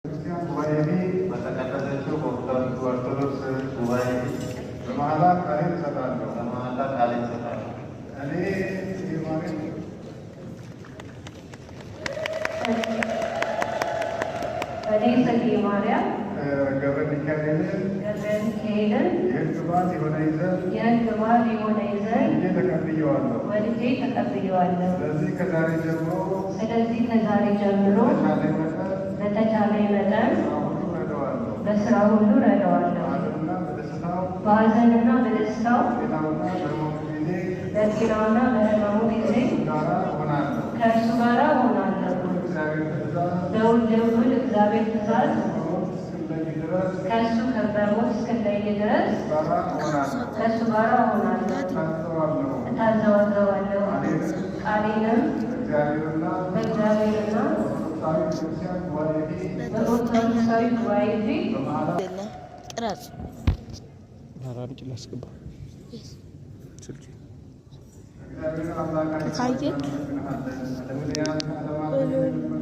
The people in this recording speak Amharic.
ክርስቲያን ጉባኤ ፊት፣ በተቀደሰችው በኦርቶዶክስ ጉባኤ ፊት በመሐላ ቃሌን እሰጣለሁ። በመሐላ ቃሌን እሰጣለሁ። እኔ ጽጌ ማርያም እኔ ጽጌ ማርያም ገብረ ሚካኤልን ገብረ ሚካኤልን የሕግ ባል የሆነኝ ዘንድ የሕግ ባል የሆነኝ ዘንድ ወድጄ ተቀብዬዋለሁ። ወድጄ ተቀብዬዋለሁ። ስለዚህ ከዛሬ ጀምሮ ስለዚህ ከዛሬ ጀምሮ በተቻለኝ መጠን በተቻለኝ መጠን በሥራ ሁሉ እረዳዋለሁ። በስራ ሁሉ እረዳዋለሁ። በሐዘንና በደስታው፣ በሐዘንና በደስታው፣ በጤናውና በሕመሙ ጊዜ በጤናውና በሕመሙ ጊዜ ጋራ እሆናለሁ። ከእርሱ ጋር እሆናለሁ። እግዚአብሔር ትእዛዝ በልዑል እግዚአብሔር ትእዛዝ በሞት እስክለይ ድረስ ከእሱ በሞት እስክለይ ድረስ ጋራ እሆናለሁ። ከእሱ ጋር እሆናለሁ። እታዘዋለሁ። እታዘዋለሁ። ቃሌንም በእግዚአብሔርና በእግዚአብሔርና በኦርቶዶክሳዊ ቤተክርስቲያን ጉባኤ ፊት በኦርቶዶክሳዊ ጉባኤ ፊት በመሐላ ቅረጽ። አራምጭ ላስገባ ስልኬ። እግዚአብሔር አምላካችን ታየክ? እናመሰግንሃለን። ዓለምን የያዝህ ዓለማትን